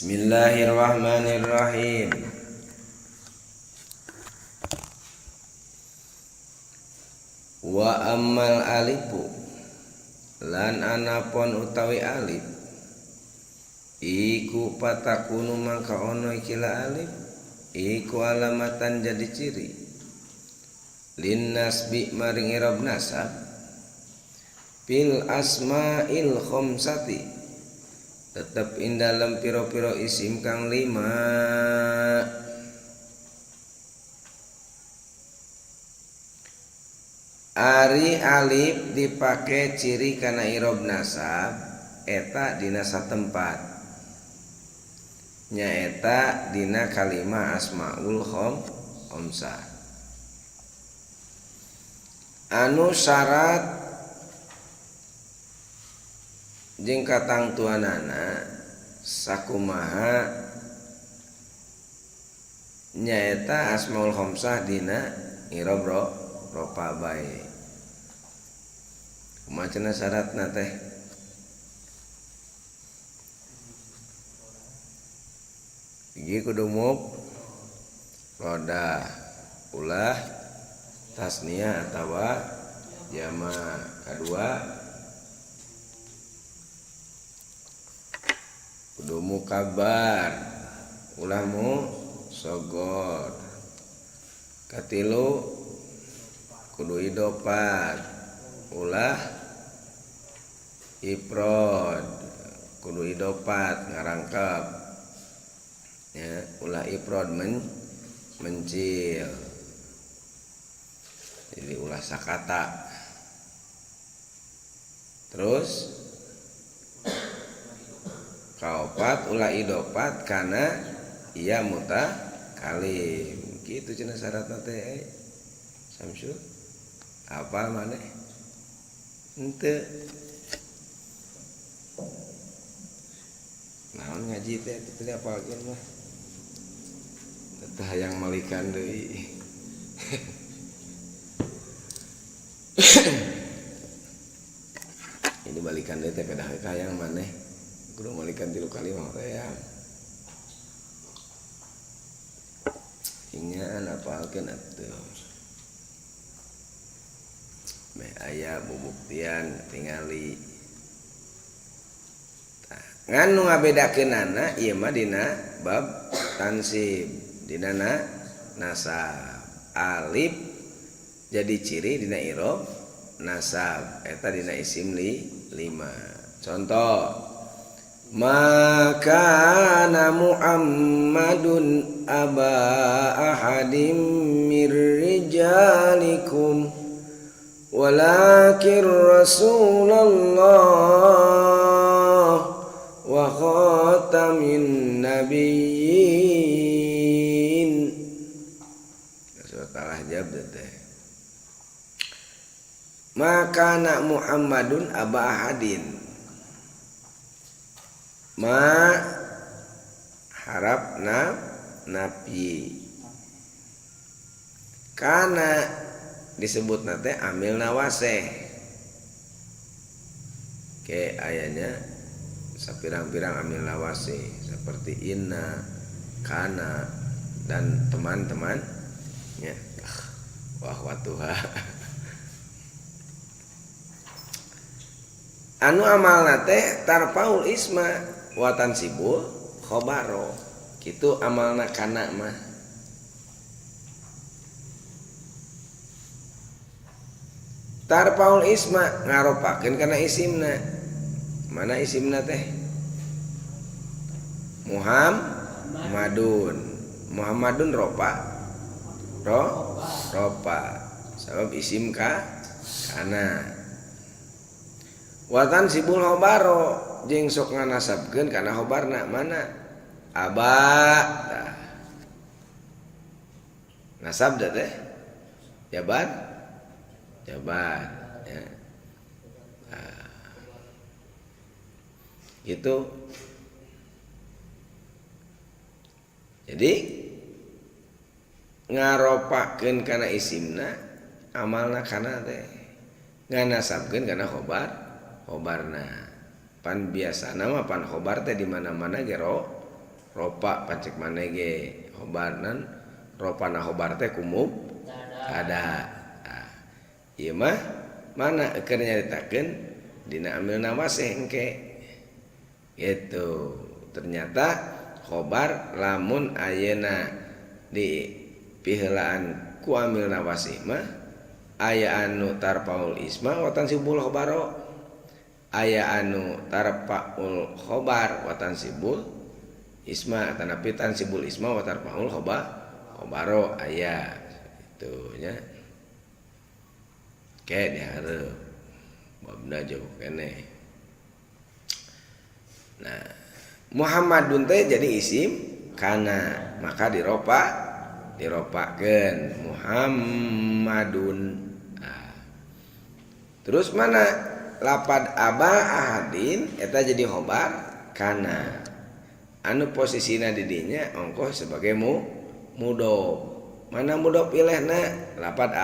Bismillahirrahmanirrahim. Wa ammal alifu lan anapon utawi alif iku patakunu mangka ono ikila alif iku alamatan jadi ciri lin nasbi maring i'rab nasab fil asma'il khamsati tetep ing dalem piro-piro isim kang lima. Ari alif dipake ciri kana i'rab nasab eta dina satempat nyaeta dina kalimah asmaul khamsah anu syarat jeung katangtuanana sakumaha nyaeta asmaul khamsah dina i'rab rofa bae. Kumaha cenah syaratna teh? Hiji kudu mufradah ulah tasniah atawa jama. Kadua kudu mukabar ulah musogor. Katilu kudu idopat ulah ifrad, kudu idopat ngarangkep ya, ulah ifrad mencil, jadi ulah sakata. Terus kaopat ulah idopat kana ia mutakalim. Kitu cenah syaratna teh. Samsul apal maneh henteu naon ngaji teh teu diapalkeun mah teu hayang malikan deui. Ini balikan deui teh pedah hayang maneh kudu malikan 3 kali mah hayang. Ingan apalkeun atuh. Meh aya bubuktian tingali. Tah, ngan nu ngabedakeunana ieu mah dina bab tansib, dina nasab. Alif jadi ciri dina i'rab nasab eta dina isim lima. Contoh maka Muhammadun aba ahadim mir rijalikum walakin Rasulullah wa khatamin nabiyyin. Surat Al-Ahzab teh. Maka Muhammadun aba ahadin, ma harap napi kana disebut nate amil nawaseh ke ayanya sapirang-pirang amil nawaseh seperti inna, kana dan teman-teman ya. Wah watuha anu amal nate tarpaul isma watan sibul khobaro kitu amalna kana mah. Tarpaul isma ngaropakeun kana isimna. Mana isimna teh? Muhammadun. Muhammadun ropa. Ropa. Sabab isim ka kana. Watan sibul khobaro jeung sok nganasabkeun kana khobarna mana? Aba. Tah. Nasab da teh? Jabat. Jabat ya. Nah, gitu. Jadi ngaropakeun kana isimna amalna kana teh nganasabkeun kana khobar khobarna. Pan biasana mah pan khobar teh di mana-mana ge Ropa pancek maneh ge khobarnan ropana khobar teh ku mubtada. Nah, ieu mah mana keur nyaritakeun dina amil nawasih engke gitu. Ternyata khobar lamun ayeuna di piheulaan ku amil nawasih mah aya anu tarfaul isma wa tansibul khobaro, aya anu tarfaul khobar wa tansibul isma, tanapi tansibul isma wa tarfaul khobaro aya itu nya. Ke dihareup babna jauh keneh. Nah, Muhammadun teh jadi isim kana, maka diropakeun Muhammadun. Nah, terus mana lapad aba ahadin eta jadi khobar kana, anu posisina di dinya ongkoh sebagai mudhof. Mana mudhof ilaihna lapad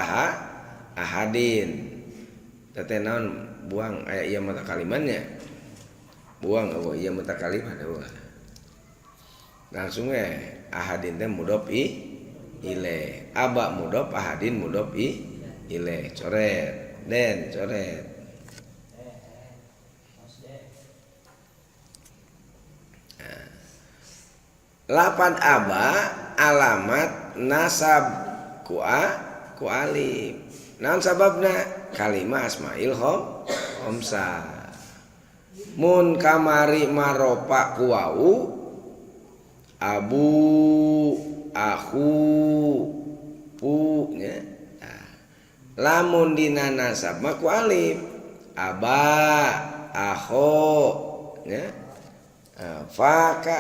ahadin. Teh naon buang aya ieu mata kalimannya. Buang eueuh ieu mata kaliman eueuh. Langsung we ahadin teh mudhof ilaih. Aba mudhof ahadin mudhof ilaih. Coret den coret. Nah. Lapan aba alamat nasab ku a ku alif. Naon sababna? Kalimah asmail khamsa. Mun kamari maropa ku wau abu aku pu nya. Nah, lamun dina nasab mah ku alif aba aho nya. Fa ka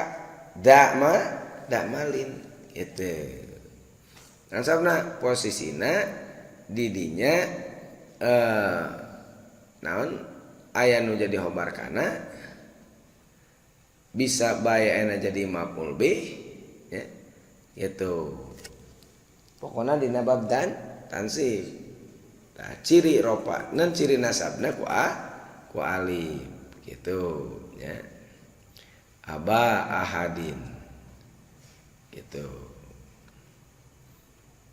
da ma da malin gitu. Nasabna posisina didinya naon aya nu jadi khobar kana bisa bae aya jadi maf'ul bih ya gitu. Pokona dina bab dan tansib. Tah ciri ropa nan ciri nasabna ku a ku alif gitu ya. Aba ahadin gitu.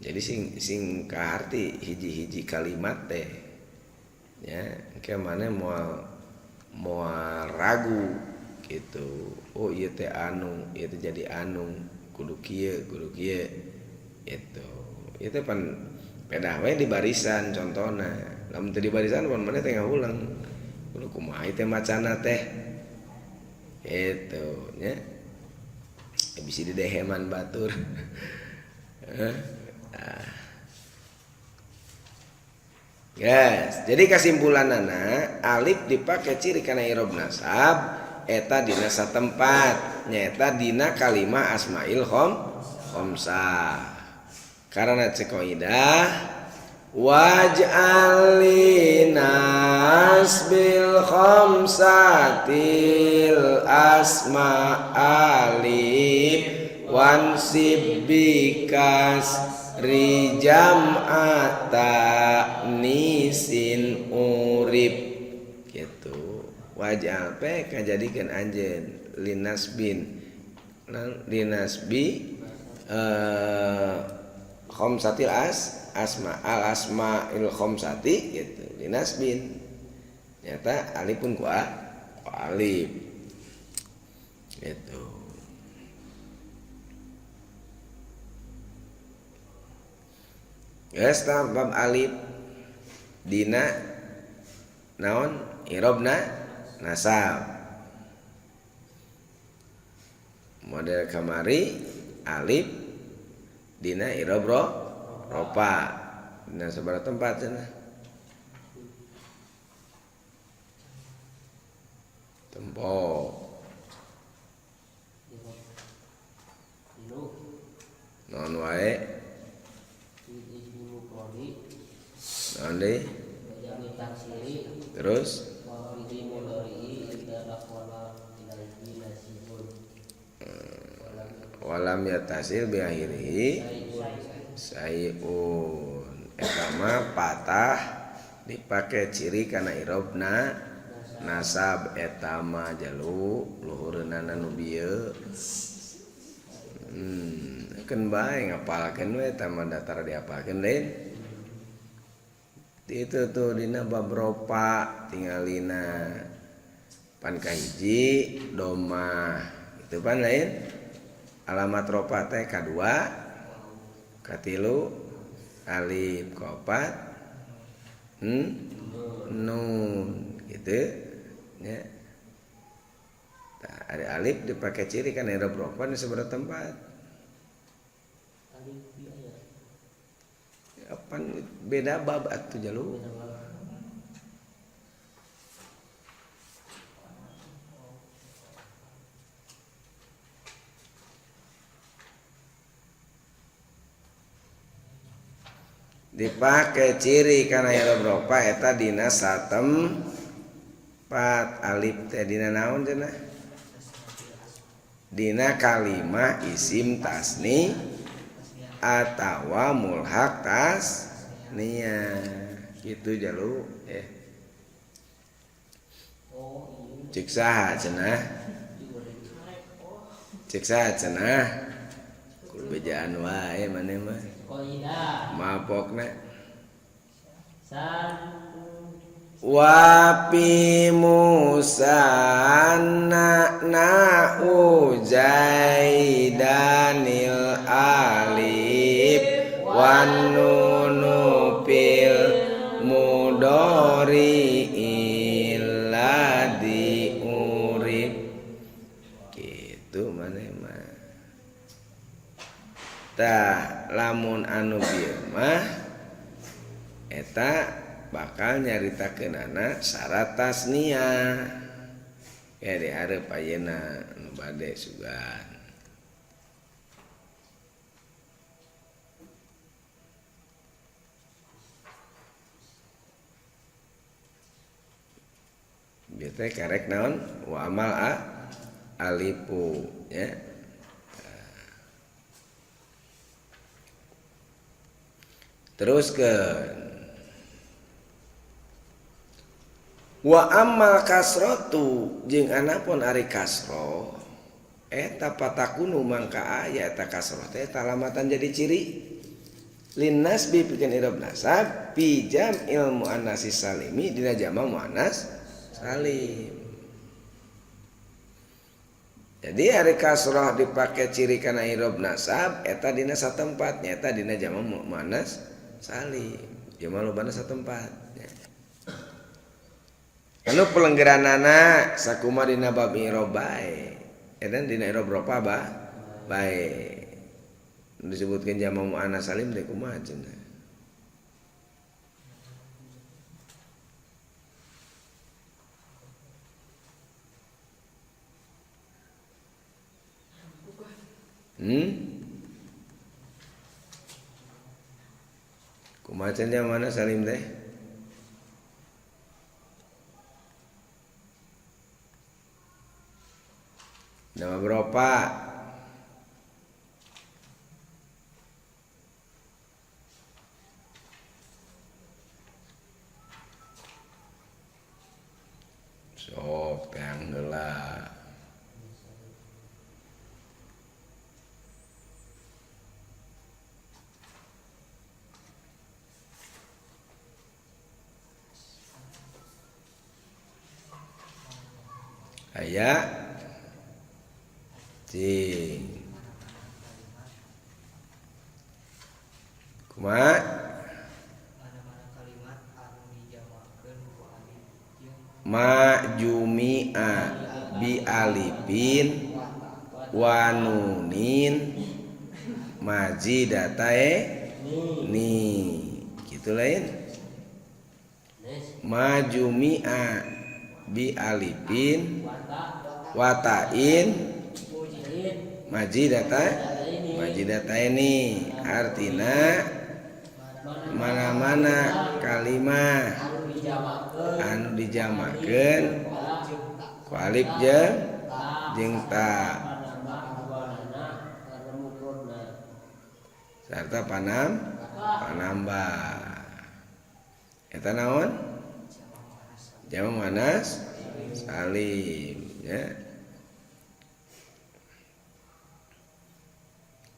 Jadi sing kaharti hiji-hiji kalimat teh ya engke maneh moal ragu gitu. Oh ieu teh anu, ieu teh jadi anu, kudu kieu gitu. Ieu teh pan pedah we di barisan contona. Lamun teu di barisan pan maneh teh ngahuleng. Kudu kumaha ieu teh macana teh. Gitu nya. Bisi dideheman batur. Nah. Guys, jadi kesimpulanana alif dipakai ciri kana i'rob nasab eta dina satempat nyaeta dina kalimah asmail khamsah. Karena cek kaidah waj'al linasbil khamsatil asma alif wansib bikas rijam nisin urip gitu. Wajah pe kajadikeun anjeun linasbin linasbi khamsatil asma al asmail khamsati gitu linasbin nyata alif pun ku alif gitu. Geus tah bab alif dina naon i'robna nasab. Model kamari alif dina i'rob ropa dina sabaraha tempat cenah. Tempo. Naon wae? Naon deui? Terus walam yatasil bi akhirihi sayun. Eta mah patah dipake ciri kana i'robna nasab eta mah jalu luhureunana nu bieu. Keun bae ngapalkeun we eta mah datar diapalkeun lain. Itu tuh dina bab ropa tingalina pan kahiji domah itu pan lain alamat ropa teh kadua katilu alif kaopat nun gitu nya. Tah ari alif dipake ciri kan i'rob ropa di sabaraha tempat. Pan beda bab atuh jalu. Dipake ciri kana i'rob ropa eta dina satempat alif teh dina naon cenah? Dina kalimah isim tasni atawa mulhaq tasniah kitu jalu Cek saha cenah? Cek saha cenah? Kudu bejaan wae maneh mah. Mabokna. Wa fi musanna na ujaidanil alif wan nunu fil mudori illadzi urib kitu maneh mah. Tah lamun anu bieu mah eta bakal nyaritakeunana syarat tasniah. Ya dihareup ayeuna nu bade sugan. Bieu teh karek naon? Wa amal a alifu ya. Teruskeun. Wa amal kasrotu jeung anapun ari kasro eta patakunu mangka aya eta kasroh teh talamatan jadi ciri lin nasbi pikeun i'rob nasab fi jam'il muannats salimi dina jama muannas salim. Jadi ari kasroh dipake ciri kana i'rob nasab eta dina satempat nyaeta dina jama muannas salim. Jama lobana satempat. Anu pelenggeranana sakuma dina bab i'rob bae. Eta dina i'rob ropa bah bae. Disebutkeun jama muannas salim teh kumaha cenah? Kumaha cenah jama muannas salim teh? Nama berapa? Sok teang heula. Aya cing. Kumaha? Ma jumi'a bi alifin wa nunin majidatae ni. Kitu lain. Ma jumi'a bi alifin wa ta'in majidata majidataini artina mana-mana kalimah anu dijamakeun ku alif jeung ta sarta panambah eta naon jama muannas salim ya.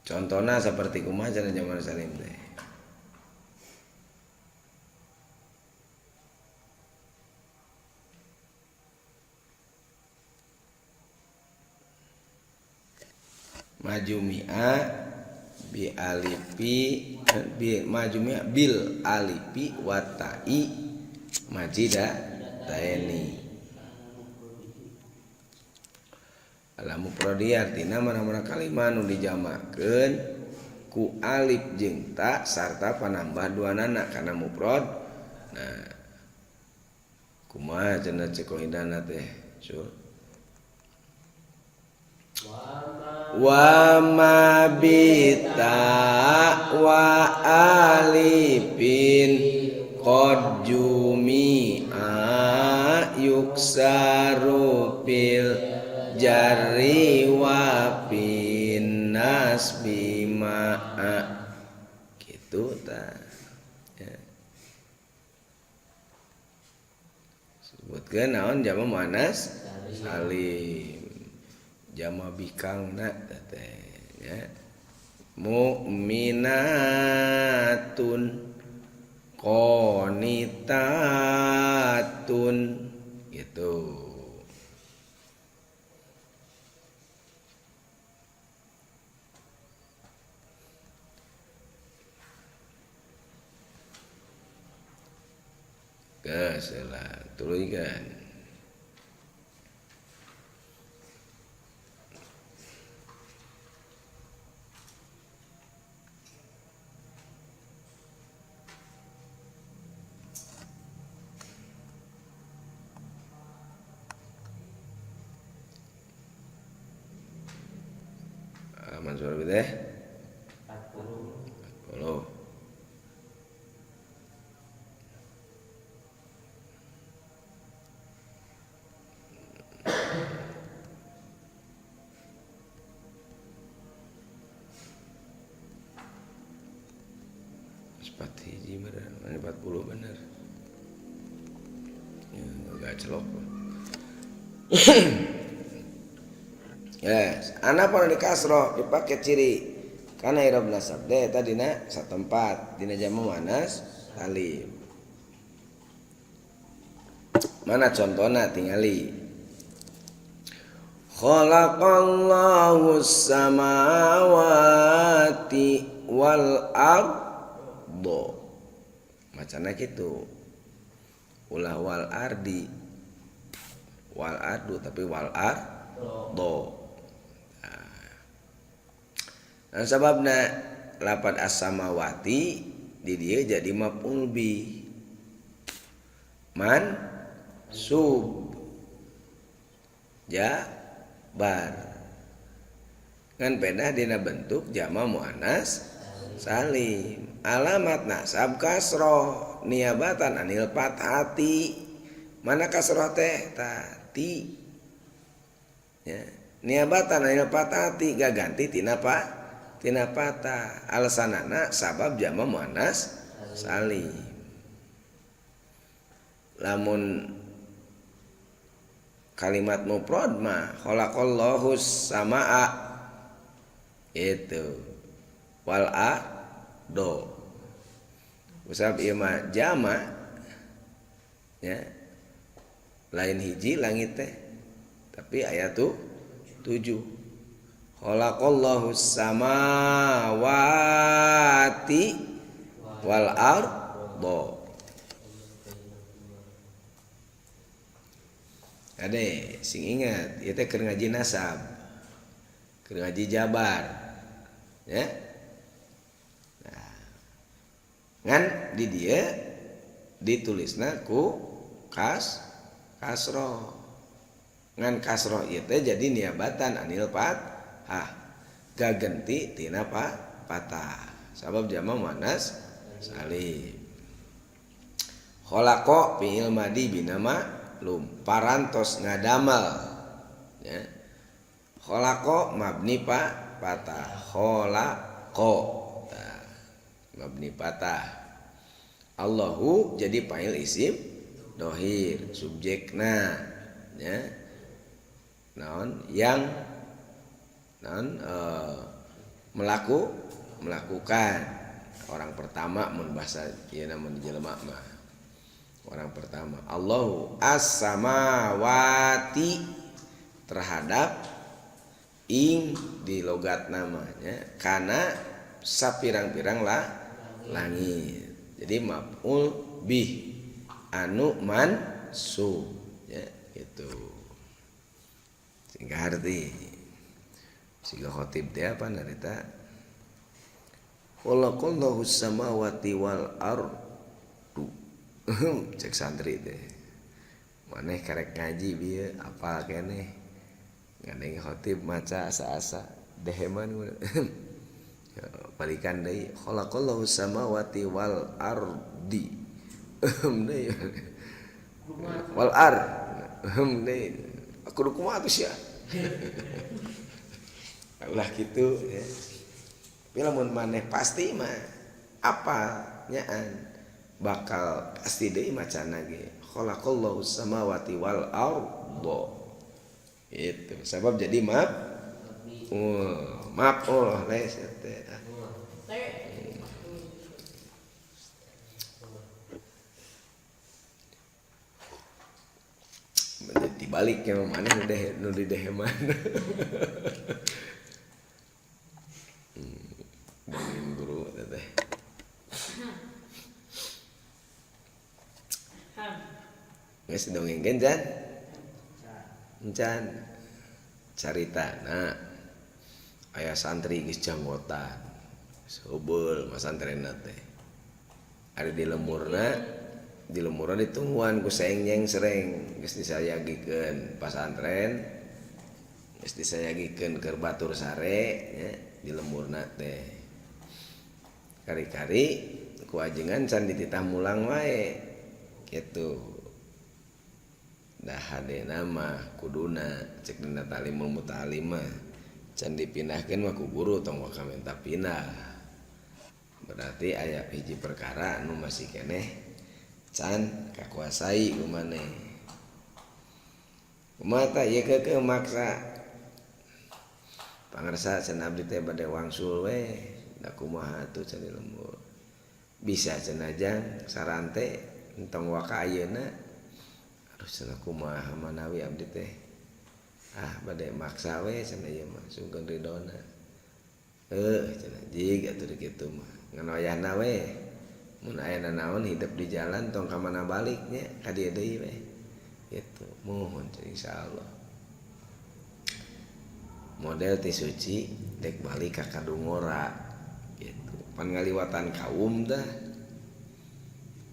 Contohna seperti kumaha cenah jama salim teh. Majumi'a bi alifi bi majumi'a bil alifi wa ta'i majida taini. Ala mufradi artina mana-mana kalimat nu dijamakeun ku alif jeung ta sarta panambah duanana kana mufrad. Nah, kumaha cenah cek hidana teh? Sul. Wa ma bita wa alifin qad jumi'a yuksaru fil jarri wa fin nasbi ma'a gitu ta ya. Sebutkeun naon jama muannas salim jama bikangna teh ya. Mu'minatun qanitatun gitu. Geus lah tuluykeun. Halaman berapa teh? 40. 4 hiji bener, 40 bener. Ya, agak celok. Yes, ana pernah di kasroh dipakai ciri karena i'rab nasab deh tadina satempat dina jama muannas salim. Mana contohna tingali. Khalaqallahu samawati wal ardo. Macana kitu. Ulah wal ardi. Wal ardu tapi wal ardo. Nah, sababna lapad as-samawati di dieu jadi maf'ul bi. Man sub jabar. Ngan pedah dina bentuk jama muannas salim. Alamat nasab kasroh niabatan anil fathati. Mana kasroh teh? Tati. Ya. Niabatan anil fathati gaganti tina pa? Tina patah. Alasanana sabab jama muannas salim. Lamun kalimat mufrad mah khalaqallahu samaa itu wal a do. Usab ieu mah jama ya. Lain hiji langit teh tapi aya tuh 7. Khalaqallahu samawati wal ardo. Ade sing ingat ieu teh keur ngaji nasab, keur ngaji jabar ya. Nah, ngan di dieu ditulisna ku kasroh. Ngan kasroh ieu teh jadi niabatan anil pat ah gagenti tina pa patah sabab jama muannas salim. Khalaqa fi'il madi binama lum parantos ngadamel ya. Khalaqa mabni pa patah khalaqa nah, mabni patah. Allahu jadi fa'il isim dohir subjekna ya. Naon yang naon Melakukan orang pertama mun bahasa ieu mun jelema mah. Orang pertama Allahu as-samawati terhadap ing di logat namanya karena sapirang-pirang lah langit. Jadi maf'ul bih anu mansub ya gitu. Sehingga arti siga khotib teh apa narita khalaqallahu samawati wal ardu. Cek santri teh maneh karek ngaji bieu apal keneh ngadeng khotib maca asa-asa deheman balikan deui khalaqallahu samawati wal ardi deui wal ar deui kudu kumaha atuh sia ulah kitu ya. Tapi lamun maneh pasti mah apa nyaan bakal pasti deui macana ge khalaqallahu samawati wal arda itu sebab jadi maaf maaf oh les teh dibalik ya maneh udah nu di deheman. Dongeng guru teh. Geus dongengkeun can? Encan. Caritana aya santri geus janggotan. Heubeul masantrenna teh. Ari di lemurna ditungguan ku seng-nyeng sereng geus disayagikeun pasantren geus disayagikeun keur batur sare nya di lemurna teh. Kari-kari ku ajengan can dititah mulang wae kitu. Dah hadena mah kuduna cek dina talimul muta'alim mah can dipindahkeun mah ku guru tong waka minta pindah. Berarti aya hiji perkara anu masih keneh can kakuasai ku maneh. Kumaha tah ieu keukeuh maksa. Pangersa cenah abdi teh bade wangsul we da kumaha atuh can di lembur. Bisa cenah jang saran teh entong waka ayeuna. Aduh cenah kumaha manawi abdi teh ah bade maksa we cenah ieu mah sungkeun ridona. Heuh cenah jig atuh kitu mah ngan wayahna we mun aya nanaon hidup di jalan tong ka mana balik nya ka dieu deui we kitu mohon insyaallah. Model ti suci dek balik ka Kadungora kitu pan ngaliwatan kaum tah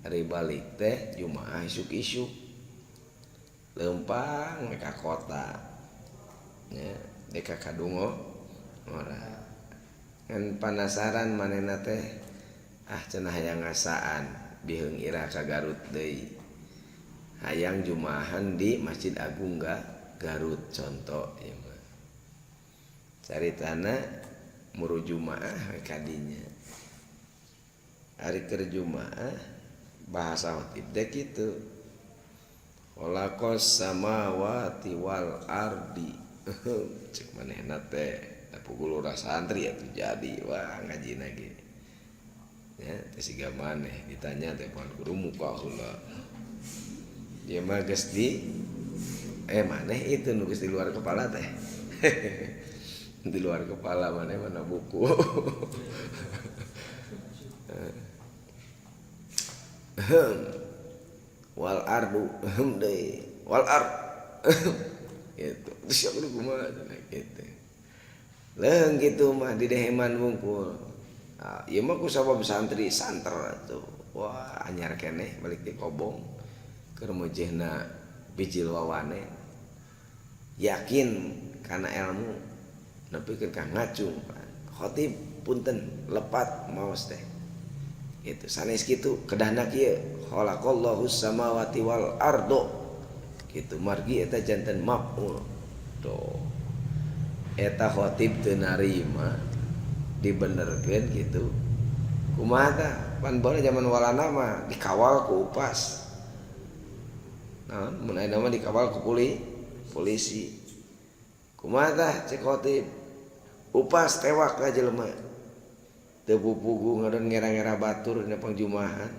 ari balik teh jumaah isuk-isuk lempang ka kota nya dek ka Kadungora ngan panasaran manehna teh ah cenah hayang ngasaan biheung ira ka Garut deui hayang jumaahan di Masjid Agung Garut contoh ieu mah caritana muru jumaah we kadinya ari keur jumaah bahasa khotib teh kitu khalaqas samawati wal ardi. Cek manehna teh da pukul urang santri atuh jadi wah ngajina ge nya teh siga maneh ditanya teh pan guru muka heula dia mah geus di maneh itu nu geus di luar kepala teh. Di luar kepala maneh mana buku. Wal ardu deui wal ard gitu terus aku kumaha gitu leung kitu mah di deheman wungkul. Nah, ieu mah ku sabab santri santer atuh wah anyar keneh balik di kobong keur mujehna bijil wawane yakin kana ilmu nepikeun ka ngacung khotib punten lepat maos teh gitu sanes kitu kedahna kieu khalaqallahu samawati wal ardo kitu margi eta janten maf'ul tuh eta khotib teu narima dibenerkeun kitu kumaha tah pan baheula zaman walana mah dikawal ku upas naon mun aya mah dikawal ku polisi kumaha tah cek khotib Upas tewak ka jelema. Teu pupugu ngadon ngera-ngera batur dina pangjumahan.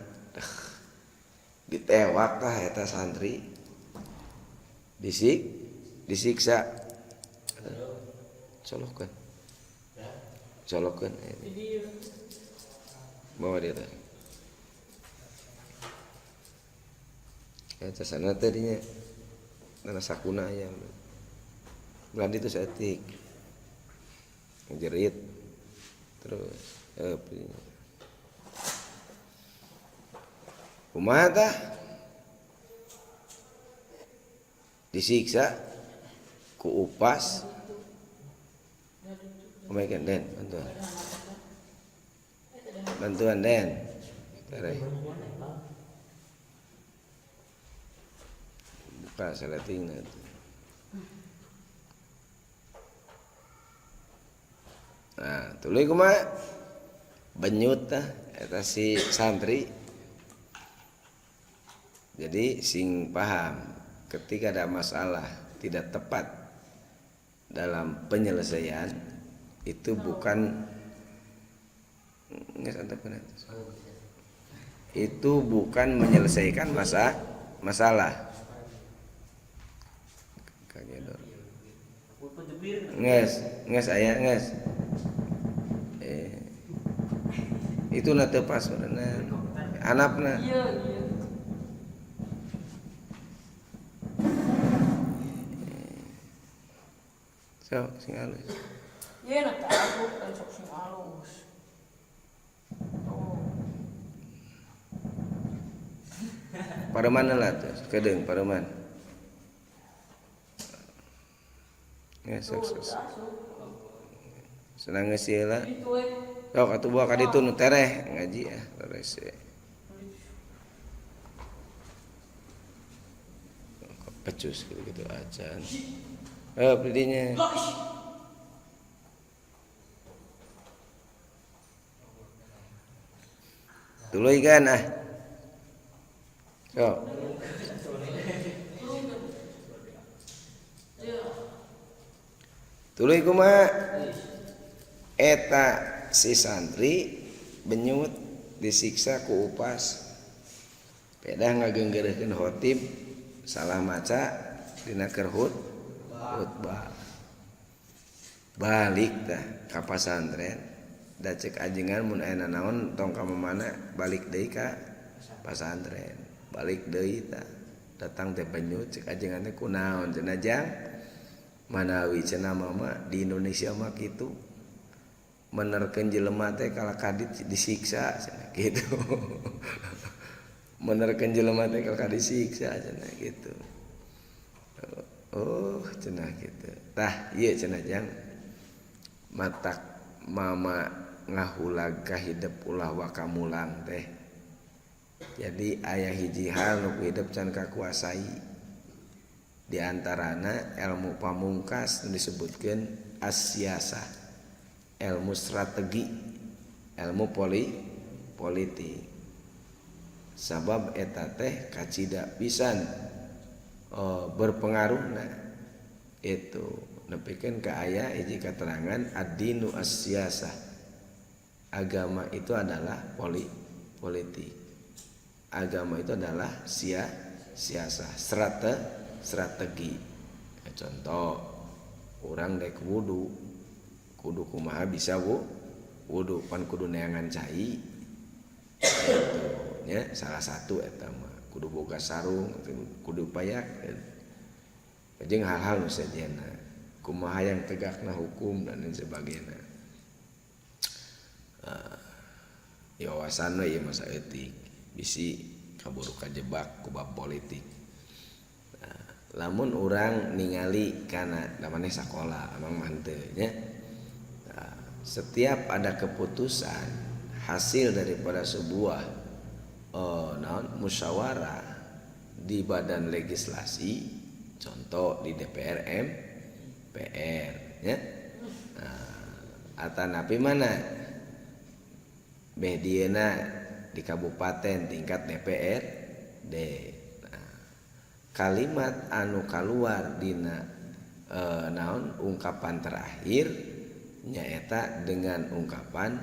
Ditewak tah eta santri. Disiksa. Colokeun. Colokeun. Bawa dia teh. Eta sana teh dinya. Tanah sakuna aya. Belah ditu saeutik. Ngejerit. Terus kumaha tah? Disiksa ku upas. Kumaha Den, bantuan. Bantuan Den. Tereh. Buka seletingna tuh. Nah, tuluy kumaha? Benyut tah eta si santri. Jadi sing paham ketika ada masalah tidak tepat dalam penyelesaian itu bukan itu bukan menyelesaikan masalah. Nges aya nges. Itu na teu pas bener. Anapna. Sok sing alus. Ieu na teh aku kan sok sing alus. Oh. Pareman lah tuh, kedeung pareman. Ya sok sok. Senang geus ieu lah. Sok atuh bawa ka ditu nu tereh ngaji ah rese. Pecus gitu-gitu acan. Didinya. Tuluy kan ah. Sok. Tuluy kumaha? Eta si santri benyut disiksa ku upas. Pedah ngagenggereukeun khotib salah maca dina keur khutbah. Balik tah ka pasantren da cek ajengan mun aya nanaon tong ka mamana balik deui ka pasantren. Balik deui tah datang teh benyut cek ajengan teh kunaon cenah jang manawi cenah mama di Indonesia mah kitu menerkeun jelema teh kala kadit disiksa cenah kitu. Menerkeun jelema teh kala disiksa cenah kitu. Oh cenah kitu. Tah ieu cenah jang matak mama ngahulag ka hidep ulah waka mulang teh. Jadi aya hiji hal nu ku hidep can kakuasai. Di antarana ilmu pamungkas nu disebutkeun as-siasah, ilmu strategi, ilmu politik. Sabab eta teh kacida pisan berpengaruhna itu nepikeun ka aya hiji katerangan ad-dinu as-siasah. Agama itu adalah politik. Agama itu adalah siasah, strategi. Contoh urang dek wudu, kudu kumaha bisa wudu pan kudu neangan cai. Gitu nya salah satu eta mah kudu boga sarung, kudu payak. Jeung hal-hal nu sejenna, kumaha yang tegakna hukum dan lain sebagainya. Wawasan we ieu masa eutik bisi kaburu kajebak ku bab politik. Nah, lamun urang ningali kana namanya sakola amang mah henteu nya. Nah, setiap ada keputusan hasil daripada sebuah musyawarah di badan legislasi, contoh di DPR MPR nya. Nah, atanapi mana beh dieuna di kabupaten tingkat DPRD. Nah, kalimat anu kaluar dina ungkapan terakhir Nyaeta dengan ungkapan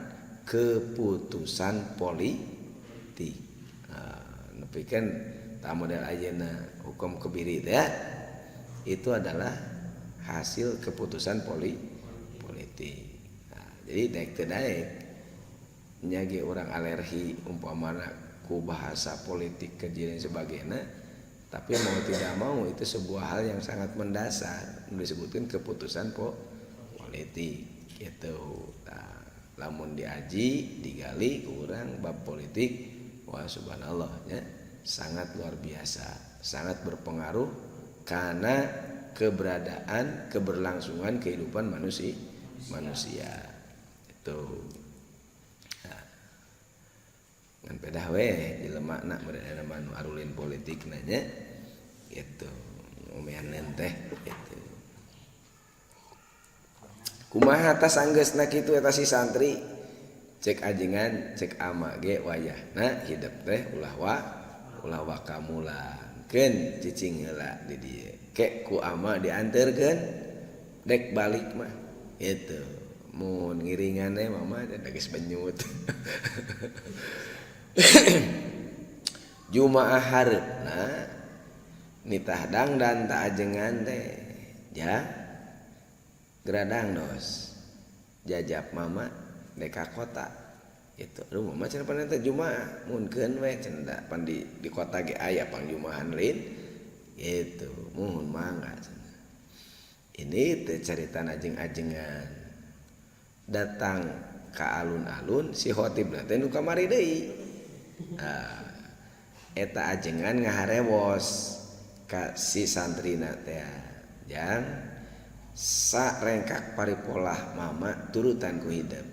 keputusan politik. Nah, nepikeun tah model ayeuna hukum kebiri teh itu adalah hasil keputusan politik. Nah, jadi daek teu daek nya ge urang alergi umpamana ku bahasa politik kejadian sebagainya, tapi mau tidak mau itu sebuah hal yang sangat mendasar disebutkan keputusan politik gitu. Nah, lamun diaji digali kurang bab politik, wah subhanallah ya, sangat luar biasa, sangat berpengaruh karena keberadaan keberlangsungan kehidupan manusia itu. Nah, ngan pedah we jelema na meureun mah arulin politik nanya gitu ngomean teh gitu. Kumaha tas anggeusna kitu eta si santri cek ajengan cek ama ge wayahna hidep teh ulah ulah wakamulangkeun cicing heula di dieu ke ku ama dianterkeun dek balik mah gitu mun ngiringan teh mama da geus benyut. Jumaah hareupna nitah dangdan ta ajengan teh ja geradang dos jajap mama dek ka kota gitu. Aduh mama cenah pan eta jumaah munkeun we cenah pan di kota ge aya pangjumahan lain gitu muhun mangga cenah. Ini teh carita ajeng-ajengan datang ka alun-alun si khotibna teh nu kamari deui. Nah, eta ajengan ngaharewos ka si santrina teh jang sarengkak paripolah mama turutan ku hidep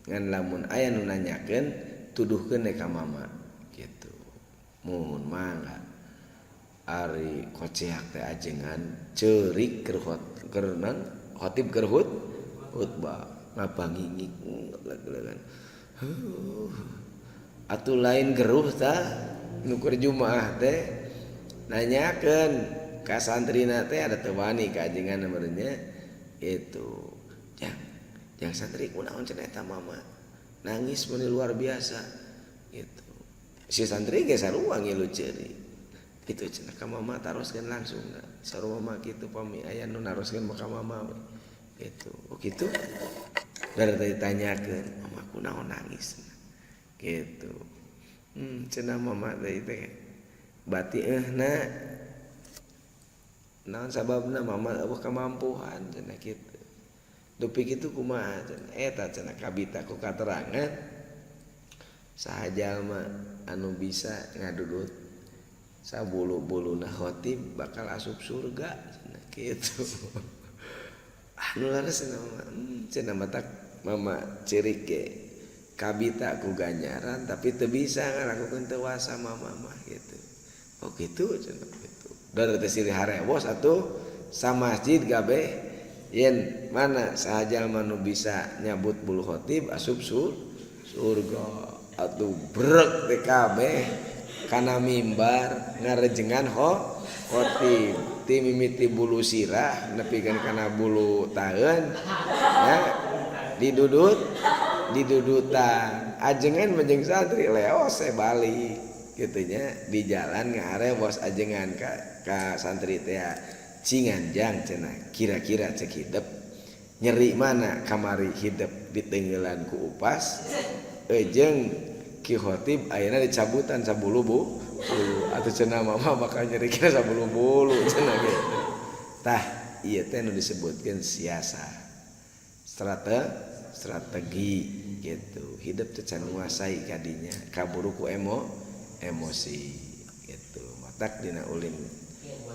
ngan lamun aya nu nanyakeun tuduhkeun ka mama gitu muhun mangga ari koceak teh ajengan ceurik keur khotib keur khutbah ngabangingik leg-legan atuh lain geruh tah nu keur jumaah teh nanyakeun ka santrina teh ada teu wani ka ajengan meureunnya itu jang santri kunaon cenah eta mama nangis meuni luar biasa gitu si santri ge sarua ngilu ceurik itu cenah ka mama taroskeun langsung sarua mama kitu pami aya nu naroskeun ka mama we gitu. Oh gitu dari tadi tanyakeun mama kunaon nangis gitu cenah mama teh teh bati euhna naon sababna mama eueuh kamampuhan cenah kitu dupi kitu kumaha cenah eta cenah kabita ku katerangan saha jalma anu bisa ngadudut sabulu-buluna khotib bakal asup surga cenah kitu. Anu leres cenah mama cenah matak mama ceurik ge kabita ku ganjaran tapi teu bisa ngalakukeun teu wasa mama mah gitu. Oh gitu cenah gitu. Dari teh silih harewos atuh sa masjid gabe yen mana saha jalma nu bisa nyabut bulu khotib asup surga atuh brek teh kabeh kana mimbar ngarejengan khotib ti mimiti bulu sirah nepikeun kana bulu taeun ya didudut didudutan ajengan menjeng santri leos balik gitunya di jalan ngarewos ajengan ka santri teh cingan jang cenah kira-kira cek hidep nyeri mana kamari hidep ditenggelan ku upas jeung ki khotib ayeuna dicabutan sabulu bu bulu atuh cenah mama bakal nyeri kira sabulu bulu cenah gitu tah ieu teh nu disebutkeun siasa strategi gitu hidup teh can nguasai kadinya kaburu ku emosi gitu matak dina ulin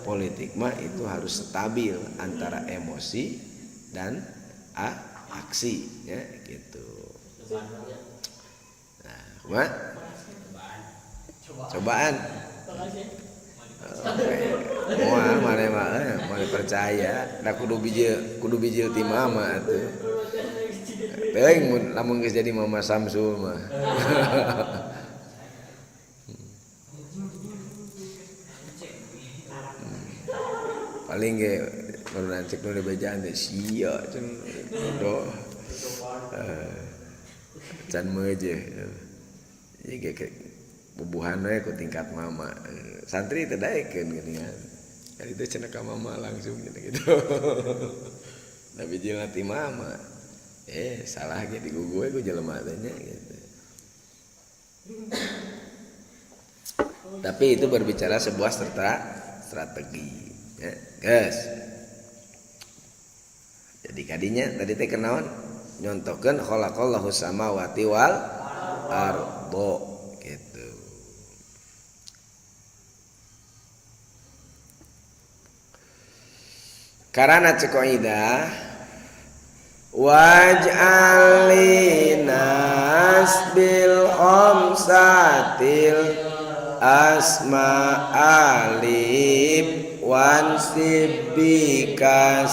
politik mah itu harus stabil antara emosi dan aksi ya gitu. Nah, kumaha? Cobaan. Moal mane mah mane percaya da kudu bijil ti mama atuh. Teuing lamun geus jadi mama Samsul mah. Paling ge baru cek nu dibejaan teh sia cenah bodoh. Can meuje. Ieu ge bubuhan we ku tingkat mama. Santri teu daekeun geuningan. Kan itu cenah ka mama langsung gitu. Tapi jeung ti mama. Salah ge digugu we ku jelema teh nya gitu. Tapi itu berbicara sebuah strategi ya, guys. Jadi kadinya tadi teh kenaon nyontokeun khalaqallahu samawati wal ardo gitu. Karena cek kaidah waj'al linas bil khamsatil asma alif wansib bikas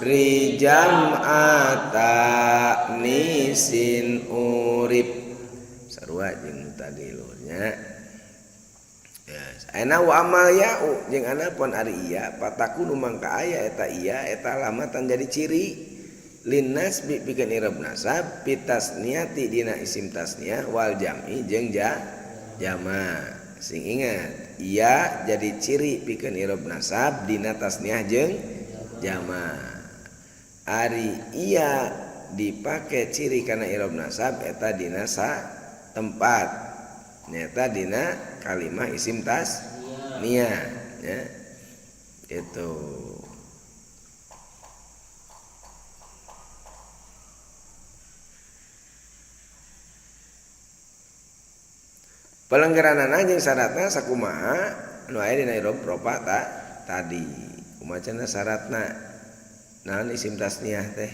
rijam ata nisin urip sarua jeung tadi luhurnya. Yes. Ayeuna wa amal ya'u jeung anapun ari iya patakunu mangka aya eta iya eta lamatan jadi ciri linnas bi pikeun irab nasab pitasniati dina isim tasniah wal jam'i jeung jama. Sing ingat iya jadi ciri pikeun irab nasab dina tasniah jeung jama. Ari iya dipake ciri kana irab nasab eta dina sa tempat nyata dina kalimah isim tasniah ya. Itu pelenggeranana jeung syaratna sakumaha anu aya dina irob ropa tadi. Kumaha cenah syaratna? Naon isim tasniah teh?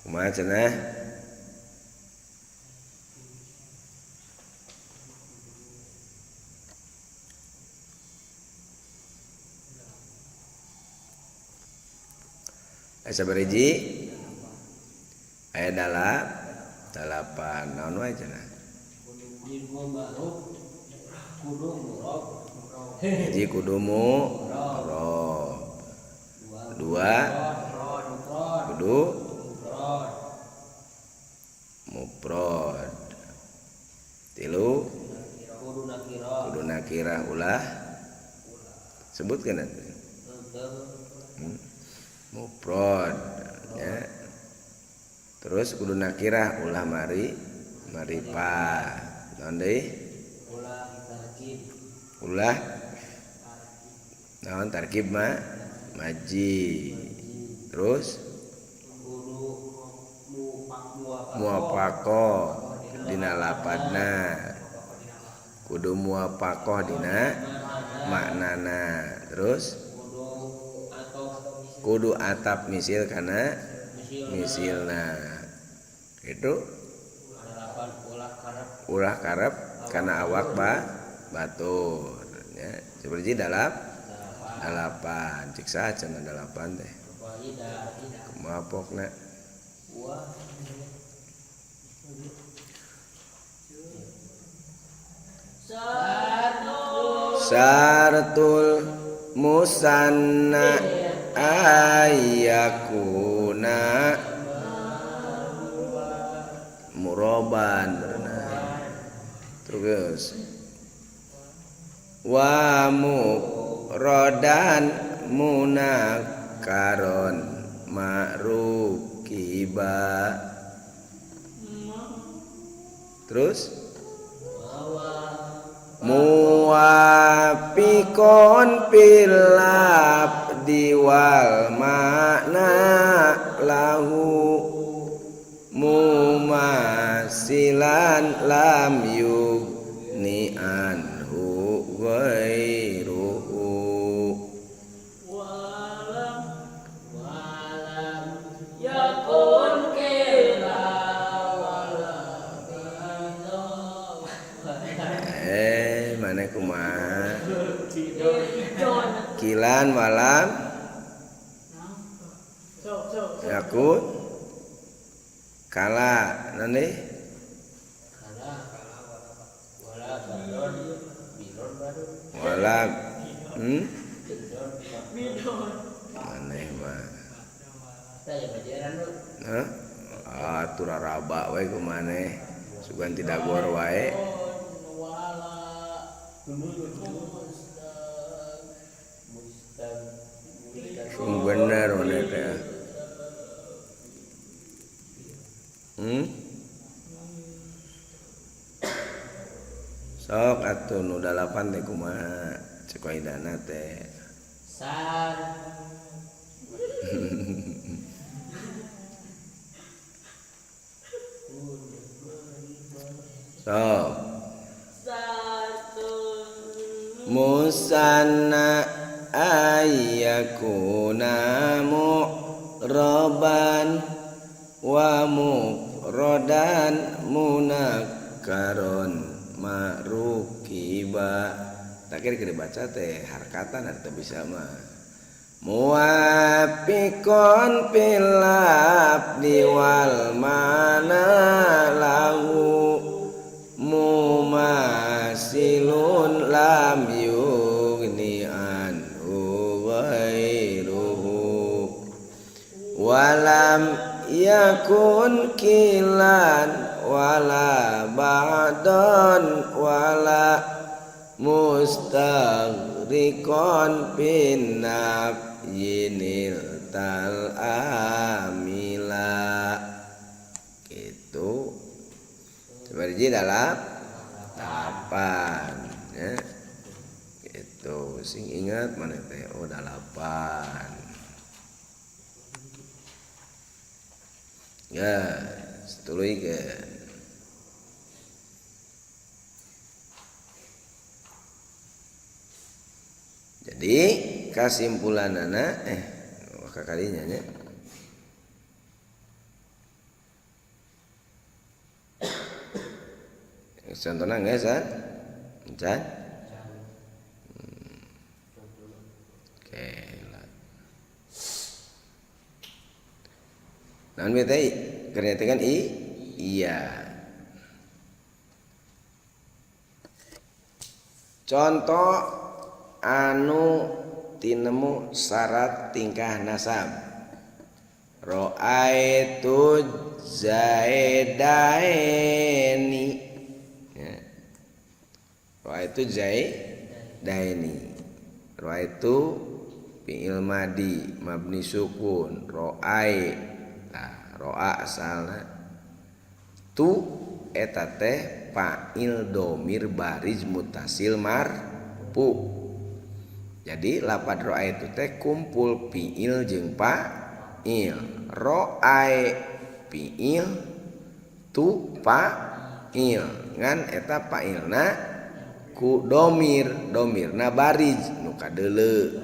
Kumaha cenah? Aya sabaraha? Aya dalapan. Naon wae cenah? Hiji kudu murab. Dua kudu mufrad. Tilu kudu nakirah ulah sebutkeun atuh. Mufrad ya. Terus kudu nakirah ulah mari maripah. Naon deui? Ulah naon tarkib ma maji. Terus muwafaqah dina lapadna. Kudu muwafaqah dina maknana. Terus kudu atap misil kana misilna. Itu ulah karep kana awak batur ya. Seperti dalapan cik saha cenah dalapan teh. Kumaha pokna? Syaratul musanna ayakuna muraban berenang. Terus wa mufradan munakaron ma'rukiba. Terus muwafiqon fil labdi wal makna lahu mumasilan lam yugni anhu ghairuhu. Walam yakun kila Mana kumaha? Kilan walam yakun Kala nanti kala wala badon bilon badon wala bilon aneh mah saya bajaran lu hah atur raba wae kumaneh sugan tidak gor wae wala sung bener maneh teh. Sok atuh nu 8 teh kumaha cek kaidana teh san. Sok musanna ayyakuna mu'raban wa mufradan munakkaron marukiba. Tak kira dibaca teh harkatan atau bisa mah muwafiqon fil abdi wal mana lahu mumasilun lam yugni anhu ghairuhu walam yakun kilan wala ba'dan wala mustaghriqan bin nafyinil tal amila. Gitu sebenarnya dalam 8 ya. Gitu sing ingat mana teh oh 8 ya setuluikeun. Jadi kasimpulanana kakalinya nya contohna geus san? Can? Oke lah. Naon we teh keur kan i iya. Contoh anu tinemu syarat tingkah nasab. Ra'aitu zaidaini. Ya. Ra'aitu zaidaini. Ra'aitu fi'il madi mabni sukun ra'ai. Tah ra'a asalna tu eta teh fa'il domir bariz mutasil marfu. Jadi lapad roa itu teh kumpul fiil jeung fa'il. Roae fiil tu fa'il. Ngan eta fa'ilna ku domir, domirna bariz nu kadeuleu.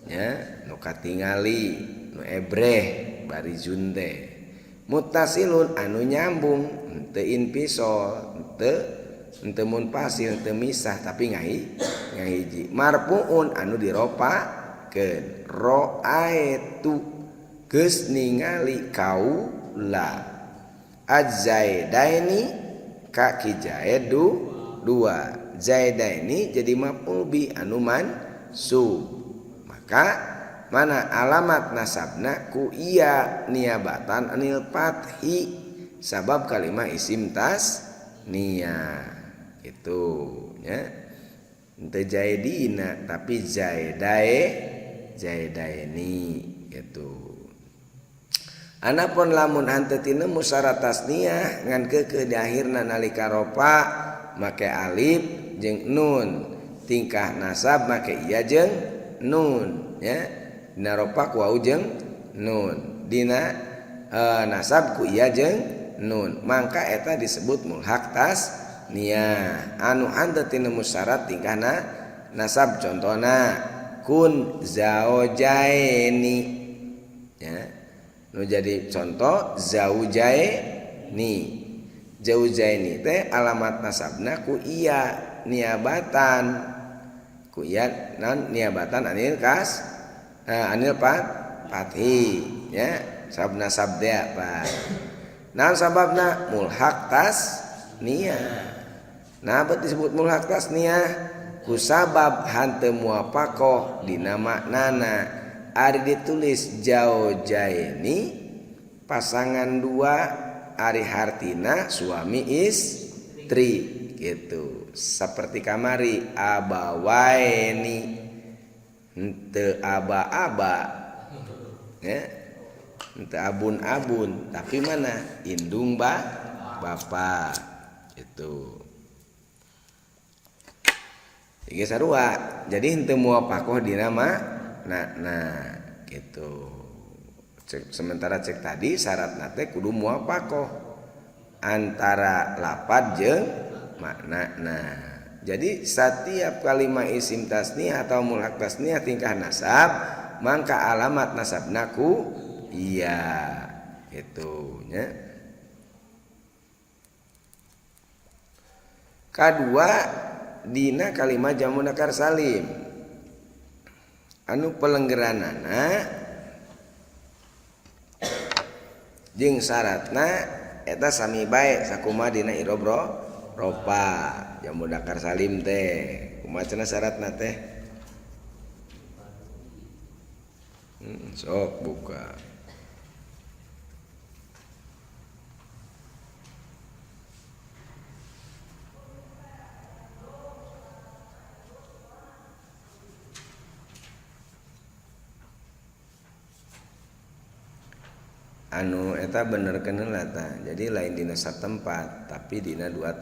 Nya, nu katingali, nu ebreh barizun teh. Mutasilun anu nyambung, henteu inpisol, henteu munfasil, henteu misah tapi ngahiji. Marfuun anu diropakeun. Ra'aitu geus ningali kaula. Az-zaidaini ka ki zaidu dua. Zaidaini jadi maf'ul bi anu mansub. Maka mana alamat nasabna ku iya niabatan anil fathi sabab kalimah isim tas nia itu nya. Henteu zaidina tapi zaidae zaidaini gitu. Anapun lamun henteu tinemu syarat tasniah ngan keukeuh di akhirna nalika rofa make alif jeung nun, tingkah nasab make iya jeung nun nya. Dina rofa ku wau jeung nun, dina nasab ku iya jeung nun, mangka eta disebut mulhaq tasniah anu henteu tinemu syarat tingkahna nasab. Contohna kun zaujaini ya, nu jadi contoh zaujaini. Zaujaini teh alamat nasabna ku iya niabatan, ku iya non niabatan anil kas anil fathi ya, sabab nasab teh apa. Naon sababna mulhaq tasniyah. Nah bet disebut mulhaq tasniyah ku sabab hanteu muwafaqah dina maknana. Ari ditulis jaujaini pasangan dua ari hartina suami istri gitu. Seperti kamari abawaini henteu aba-aba ya, henteu abun-abun tapi mana indung bapak itu. Ieu sarua jadi henteu muwafaqah dina makna gitu. Cek, sementara cek tadi syaratna teh kudu muwafaqah antara lapad jeung maknana. Jadi setiap kalimat isim tasniyah atau mulhaq tasniyah tingkah nasab mangka alamat nasabna ku iya gitu nya. Kadua dina kalimat jamu mudzakkar salim anu pelenggeranana jeung syaratna eta sami bae sakumaha dina i'rob rofa jamu mudzakkar salim teh kumaha cenah syaratna teh? Sok buka. Anu eta bener keun ta. Jadi lain dina satempat tapi dina dua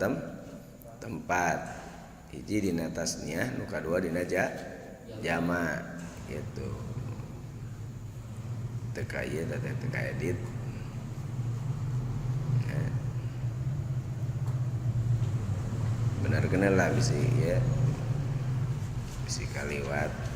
tempat. Hiji dina tasniah nu kadua dina jama gitu. Teu ka ieu teh teu ka edit. Nah. Bener keun lah bisi ya. Bisi kaliwat.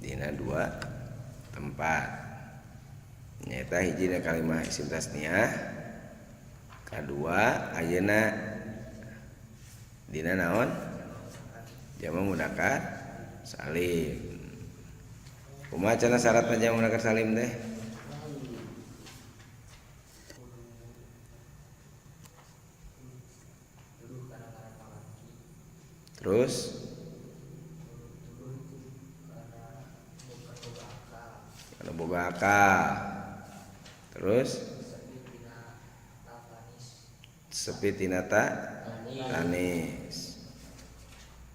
Dina dua tempat nyaeta hiji kalimah isim tasniah kadua ayeuna dina naon jama mudzakkar salim. Kumaha cenah syaratna jama mudzakkar salim teh? Terus kalau boga akal. Terus sepi tina tanis.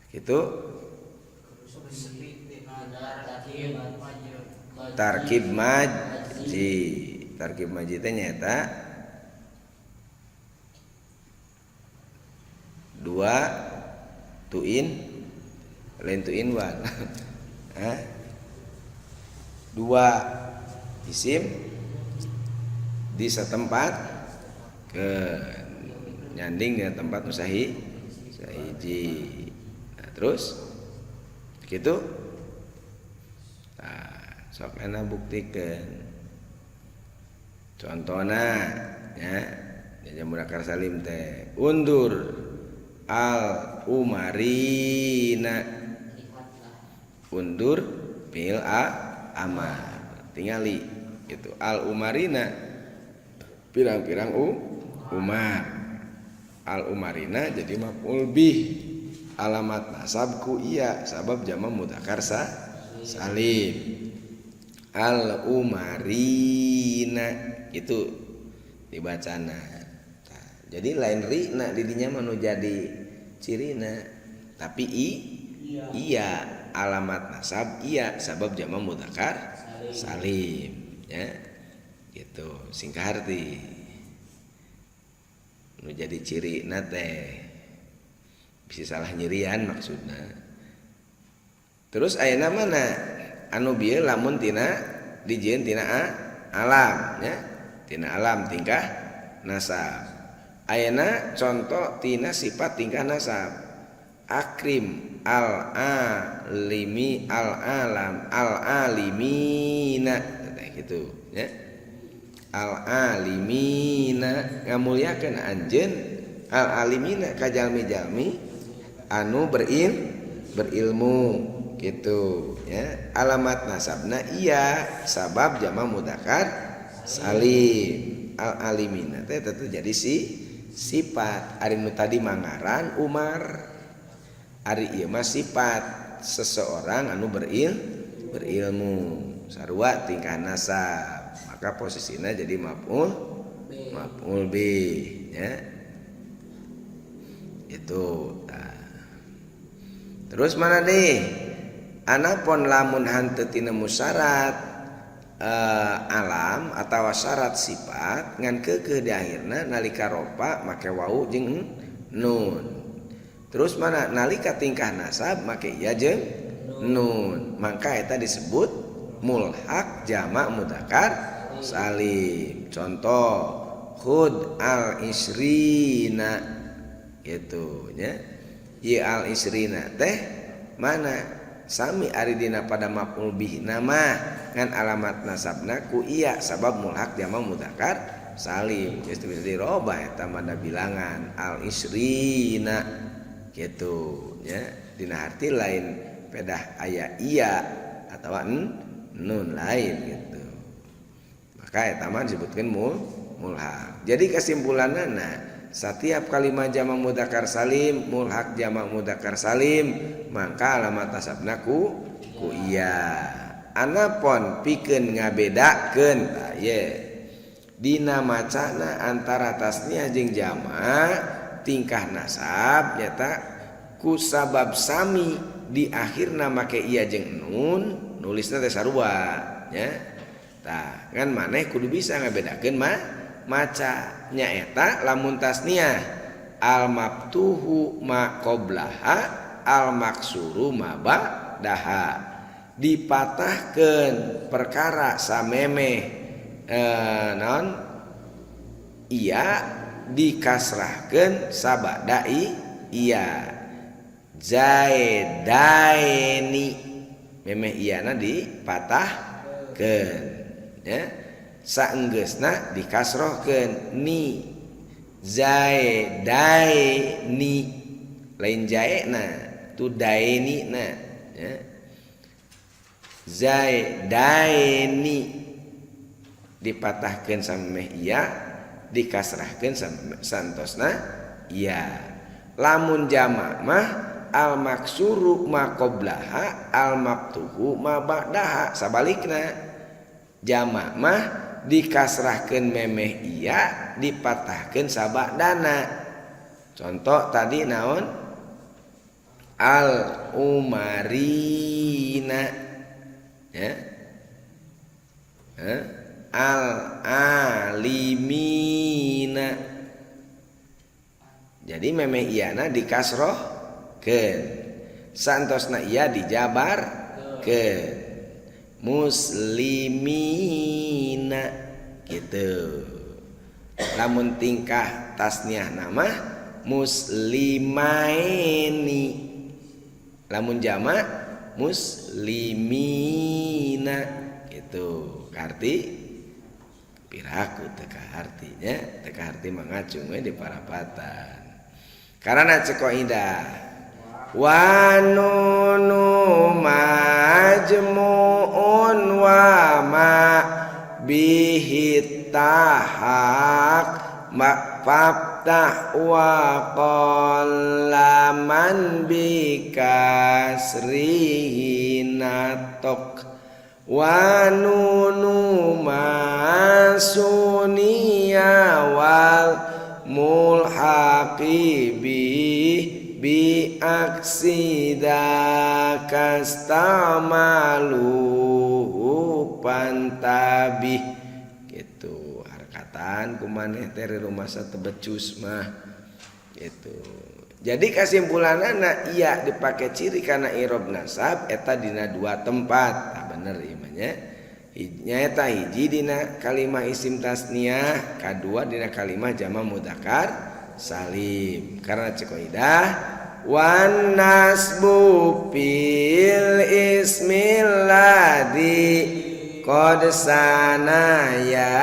Gitu. Tarkib maji. Tarkib maji teh nyaeta dua tuin lain tuin wan. Hah? Dua isim di setempat ke nyanding dengan tempat nu sahiji. Nah, terus gitu. Nah, sok enak buktikeun. Contohna nya jamu mudzakkar salim teh undur al umarina. Undur fil a amar tingali gitu al umarina pirang-pirang umar al umarina jadi maf'ul bih alamat nasab ku iya sabab jama mudzakkar salim al umarina itu dibacana. Nah, jadi lain rina didinya mah nu jadi cirina tapi iya alamat nasab iya sabab jama mudzakkar salim ya gitu singkah arti nu jadi ciri na teh bisa salah nyirian maksudna. Terus ayeuna mana anu bieu lamun tina dijieun tina alam ya tina alam tingkah nasab. Ayeuna contoh tina sifat tingkah nasab akrim al alimi al alam al alimina gitu ya al alimina ngamuliakeun anjeun al alimina ka jalmi-jalmi Anu berilmu gitu ya. Alamat nasabna iya sabab jama mudzakkar salim. Al alimina teh tentu jadi si sifat. Ari nu tadi mangaran Umar, ari ieu mah sifat seseorang anu berilmu. Sarua tingkah nasab, maka posisinya jadi maf'ul maf'ul bih ya. Itu. Nah. Terus mana deh? Anapun lamun hanteu tinemu syarat alam atau syarat sifat ngan keukeuh di akhirna nalika ropa make wau jeung nun. Terus mana nalika tingkah nasab make ya jeung nun. Maka eta disebut mulhak jamak mudzakkar salim. Contoh khud al isrina gitu nya. Ieu al isrina teh mana sami ari dina pada maf'ul bih nama ngan alamat nasabna ku iya sabab mulhak jamak mudzakkar salim. Geus bisa dirobah eta mah bilangan al isrina gitu nya. Dina harti lain pedah aya iya atawa nun lain gitu. Maka eta mah disebutkeun mulhak. Jadi kesimpulanna setiap kalimat jamak mudzakkar salim mulhak jamak mudzakkar salim maka alamat nasabna ku iya. Anapun pikeun ngabedakeun tah ye dina macana antara tasniah jeung jamak tingkah nasab nyata ku sabab sami di akhirna make iya jeung nun nulisna teh sarua nya. Tah ngan maneh kudu bisa ngabedakeun mah maca nyaeta lamun tasniah al maftuhu ma qablaha al maksuru ma ba'daha dipatahkeun perkara samemeh naon iya dikasrahkeun sabada iya zaidaini memeh iyana dipatahkeun ya saenggeusna dikasrohkeun ni zaidaini lain jaena tu daeni na ya zaidaini dipatahkeun samemeh iya dikasrahkeun santosna iya. Lamun jamak mah al maksuru ma qablaha al maftuhu ma ba'daha sabalikna jamak mah dikasrahkeun memeh iya dipatahkeun sabadana. Contoh tadi naon al umarina ya al alimina. Jadi memeh iyana dikasrohkeun santosna iya dijabarkeun muslimina gitu. Lamun tingkah tasniah nama muslimaini, lamun jamak muslimina gitu. Karti piraku teka artinya teka arti mangacung we di parapatan. Karena cek kaidah wa nunu majmu'un wa ma bihi tahaq ma faftah wa qallaman bi kasrihi natok wa nunu masuniya wal mulhaqi bi aksida kastamaluhu pantabih gitu. Harkatan kumaneh teh rumah tebecus mah gitu. Jadi kesimpulanana iya dipakai ciri karena i'rob nasab eta dina dua tempat. Nah, bener ieu mah nya. Nyaeta hiji dina kalimah isim tasniah, kadua dina kalimah jama mudzakkar salim. Karena cek kaidah wan nasbu fil ismil ladzi qad sanaya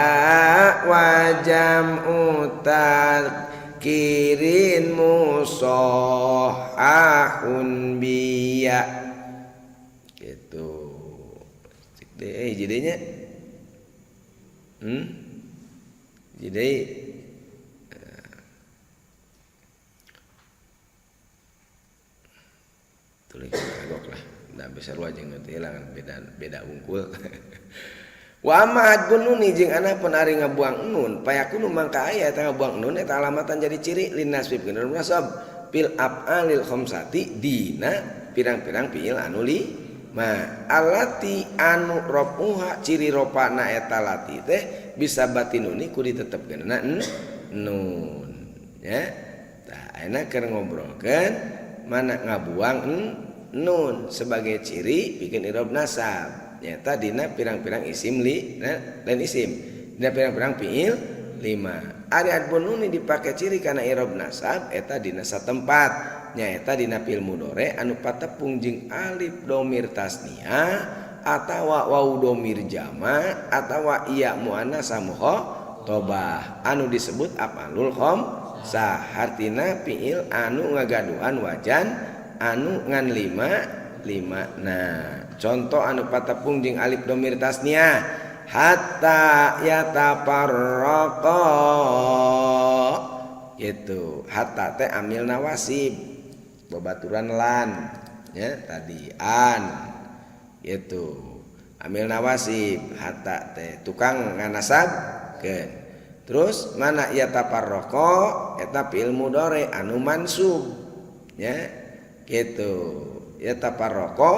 wa jam'u tadkirin musohahu ahun biya gitu. Cek deui jadinya. Jadi tulis kagok lah. Da bisa jeung nu teu hilang beda unggul. Wa amma hadbun nuni jeung anapun ari ngabuang nun payakunu mangka aya eta ngabuang nun eta alamatan jadi ciri linasbib kana nasab fil af'alil khamsati dina pirang-pirang fiil anu lima alati anu rofuha ciri ropana eta lati teh bisa batinuni ku ditetepkeun nun ya. Tah ayeuna keur ngobrolkeun mana ngabuang nun sebagai ciri bikin i'rab nasab nyata dina pirang-pirang isim li nah, lain isim dina pirang-pirang fiil lima. Ari adbun nuni dipake ciri kana i'rab nasab eta dina satempat nyaeta dina fiil mudhari anu patepung jeung alif domir tasniah atawa waw domir jama atawa iya muannas mukhatabah anu disebut af'alul khamsah hartina fiil anu ngagaduhan wajan anu ngan lima lima. Nah contoh anu patepung jeung alif domir tasniah hatta yatafarraqa gitu. Hatta teh amil nawasib babaturan lan ya tadi an gitu. Amil nawasib hatta teh tukang nganasabkeun. Terus mana yatafarraqa eta fi'il mudhari anu mansub ya gitu. Yatafarraqa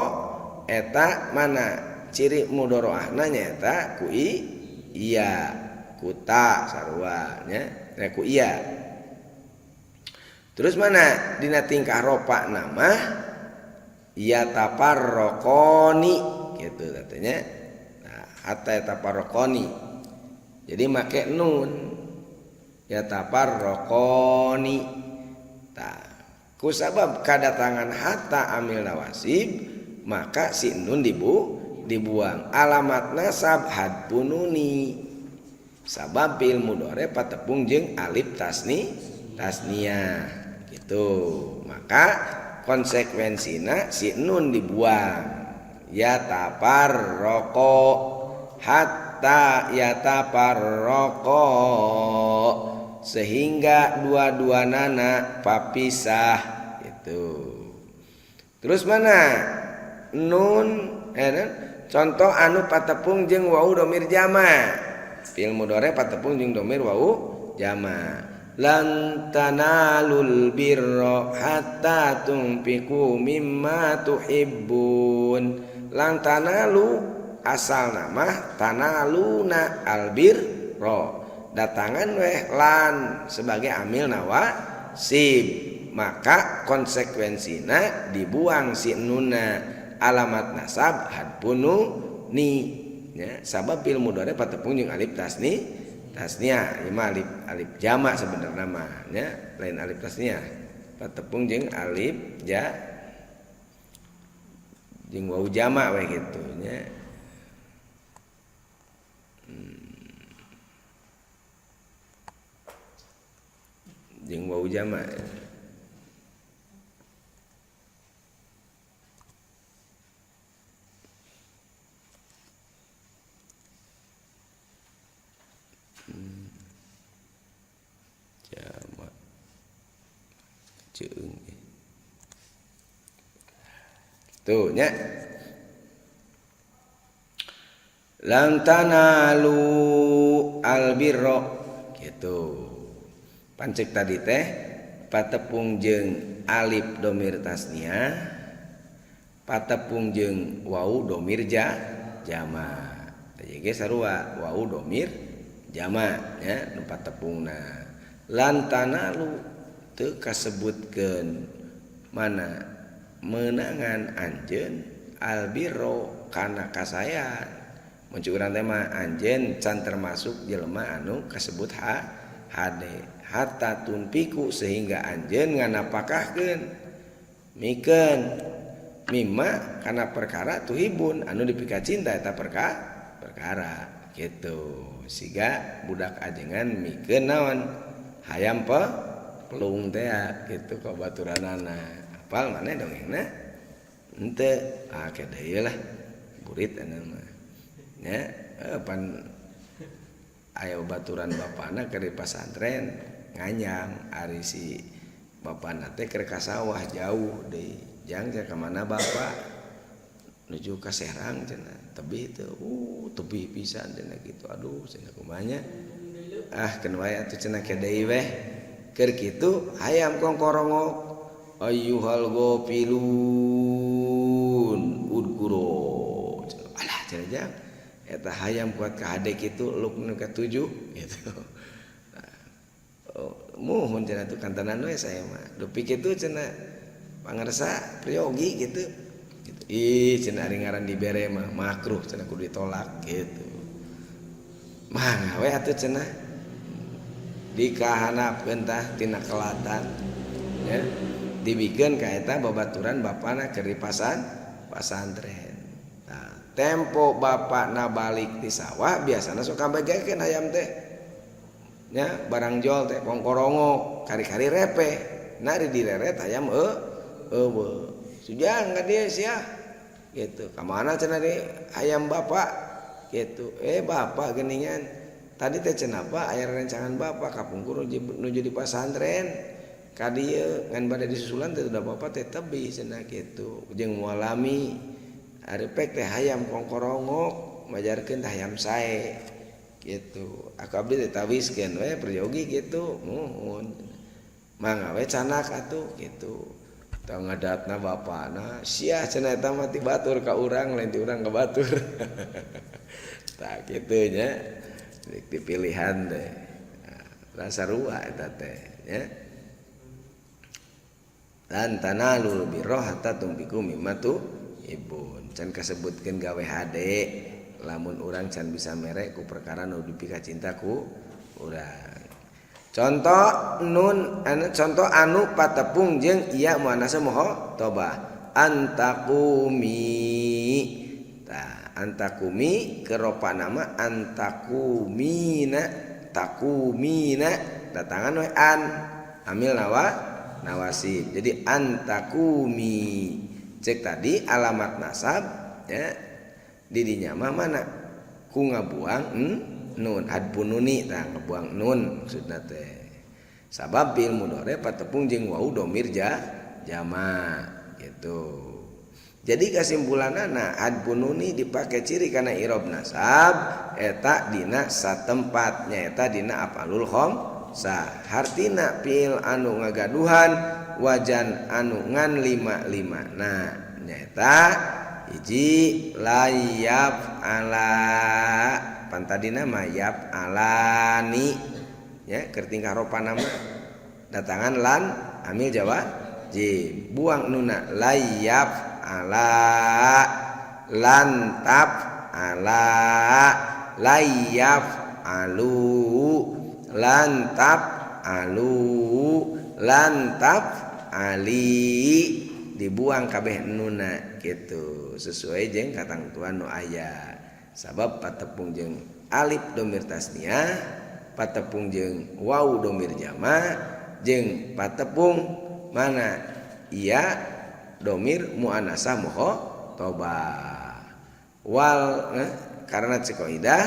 eta mana ciri mudharaahna nyaeta ku iya ku ta sarua nya ku iya. Terus mana dina tingkah ropa nama yatafarraqani gitu katanya. Nah hatta yatafarraqani jadi make nun yatafarraqani. Tah kusabab kadatangan hatta amil nawasib maka si nun dibuang alamat nasab hadpununi sabab fi'il mudhari patepung jeung alif tasniah gitu. Maka konsekuensina si nun dibuang yatafarraqo hatta yatafarraqo sehingga dua-dua nana papisah gitu. Terus mana nun contoh anu patepung jeung wau domir jama fi'il mudhari patepung jeung domir wau jama lan tanalul birra hatta tunfiqu mimma tuhibbun. Lan tanalu asal nama tanaluna albirra datangan weh lan sebagai amil nawasib maka konsekuensina dibuang si nuna alamat nasab hadpunu ni ya sabab fi'il mudhari patepung jeung alif tasniah ieu mah alif jama sebenarnya mah nya lain alif tasniah patepung jeung alif ja jeung waw jama we kitu nya. Jeung waw jama. Jama ceung tuh nya. Lan tanalu albirra gitu. Pancek tadi teh patepung jeung alif domir tasniah patepung jeung wau domir jama. Tadi ge sarua wau domir jama nya nu patepungna. Lan tanalu teu kasebutkeun mana meunangan anjeun albirra kana kasayan. Mun cek urang teh mah anjeun can termasuk jelema anu kasebut hade. Hatta tunpiku sehingga anjeun nganapakahkeun mikeun mimma kana perkara tuhibun anu dipika cinta eta perkara gitu. Siga budak ajengan mikeun naon hayam pelung teh gitu ka baturanana. Apal maneh dongengna? Henteu. Ah ke deui lah. Burit anu mah. Nya pan aya baturan bapana keur di pasantren nganyang ari si bapana teh keur ka sawah jauh deui. Jang ka mana bapak? Nuju ka Serang cenah. Tebih teu. Tebih pisan cenah kitu. Aduh cenah kumaha nya? Ah keun wae atuh cenah ke deui weh. Keur kitu hayam kongkorongok ayyuhal ghafilun udkuro. Alah cenah jang eta hayam kuat ka hade kitu luk nu katujuh gitu. Muhun cenah tuh kantanan we saya mah. Dupi kitu cenah pangersa priyogi gitu. Gitu. Ih cenah ari ngaran dibere mah makruh cenah kudu ditolak gitu. Mangga we atuh cenah dikahanapkeun tah tina kelatan ya dibikeun ka eta babaturan bapana keur di pasantren. Nah, tempo bapakna balik ti sawah biasana sok kabegekeun hayam teh nya barang jol teh kongkorongok kari-kari repeh nah ari direret hayam eueuh sujang ka dieu sia gitu ka mana cenah di hayam bapak gitu bapak geuningan tadi teh cenah apa aya rencangan bapak kapungkur nuju di pasantren ka dieu ngan bade disusulan teh udah bapak teh tebih cenah kitu jeung moal lami ari pek teh hayam kongkorongok majarkeun teh hayam sae gitu aku abdi teh tawiskeun we peryogi gitu muhun mangga we canak atuh gitu tah ngadatna bapana sia cenah eta mah ti batur ka urang lain ti urang ka batur tah kitu nya dipilihan teh rasa sarua eta teh nya lan tanalul birra hatta tunfiqu mimma tuhibbun can kasebutkeun gawe hade lamun urang can bisa mere ku perkara nu dipika cinta ku urang. Contoh nun anu contoh anu patepung jeung iya muannasa mukhatabah antakumi. Tah antakumi keropa nama antakumina takumina datangan we an amil nawa nawasib. Jadi antakumi cek tadi alamat nasab ya didinya mah mana ku ngabuang nun hadpununi tah ngabuang nun maksudna teh sabab bil mudhari patepung jeung wau domir jama gitu. Jadi kesimpulanana hadpununi dipake ciri kana i'rob nasab eta dina satempat nyaeta dina afalul khamsah hartina fiil anu ngagaduhan wajan anu ngan 5-5 nah nyaeta hiji layab ala pantadina mah yab alani ya keur tingkah ropa nama datangan lan amil jawa jim buang nuna layab ala lantap ala layab alu lantap alu lantap ali dibuang kabeh nuna gitu sesuai jeung katangtuan nu aya sabab patepung jeung alif domir tasniah patepung jeung waw domir jama jeung patepung mana iya domir muannasah mukhatabah wal karena cek kaidah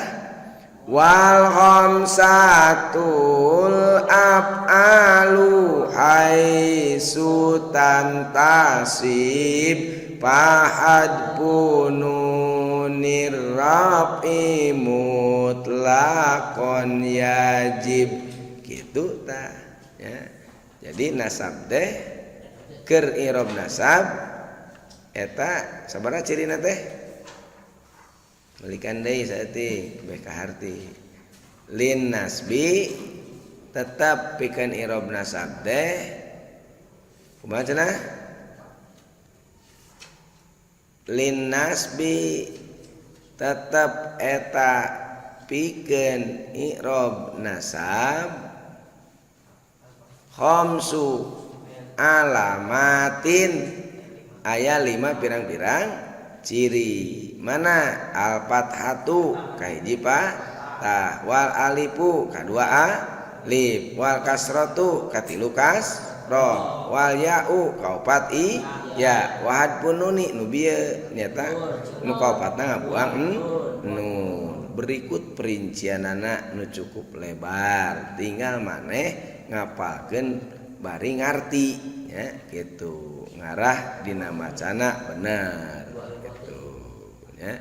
wal khamsatul af'alu haitsu tantasib fahad pununir rafi mutlaqon yajib gitu tah ya. Jadi nasab teh keur i'rob nasab eta sabaraha cirina teh balikan deui saeutik beh kaharti lin nasbi tetap pikeun i'rob nasab teh kumaha cenah lin nasbi tetap eta pikeun i'rob nasab khamsu alamatin aya 5 pirang-pirang ciri mana al fathatu kahiji fathah wal alifu kadua alif wal kasratu katilu kasrah kasroh wal ya'u kaopat i ya wa hadfun nuni nu bieu nyata nu kaopatna ngabuang nun. Berikut perincianana nu cukup lebar tinggal maneh ngapalkeun bari ngarti nya kitu ngarah dina macana bener kitu nya.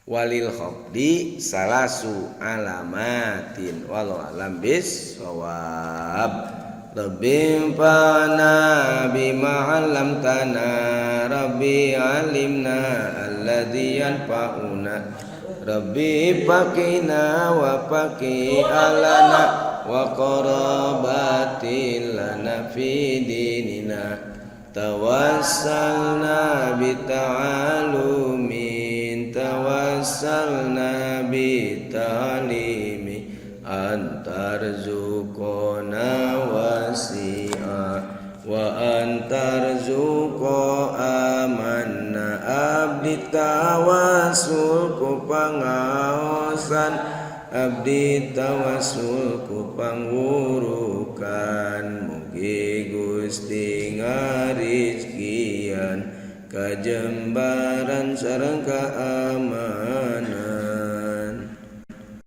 Walil khafdi salasu alamatin wallahu alam bis shawab. Rabbi fa'na bima 'allamtana rabbi 'allimna alladzi yanfa'una rabbi faqina wa faqi alana wa qarabatil lana fi dinina tawassalna bi ta'alumin tawassalna bi ta'limi antarzuqona wasi'a wa antarzuqo amanna abdi tawasul ku pangaosan abdi tawasul ku pangwurukan mugi Gusti ngarizkian kajembaran sareng keamanan.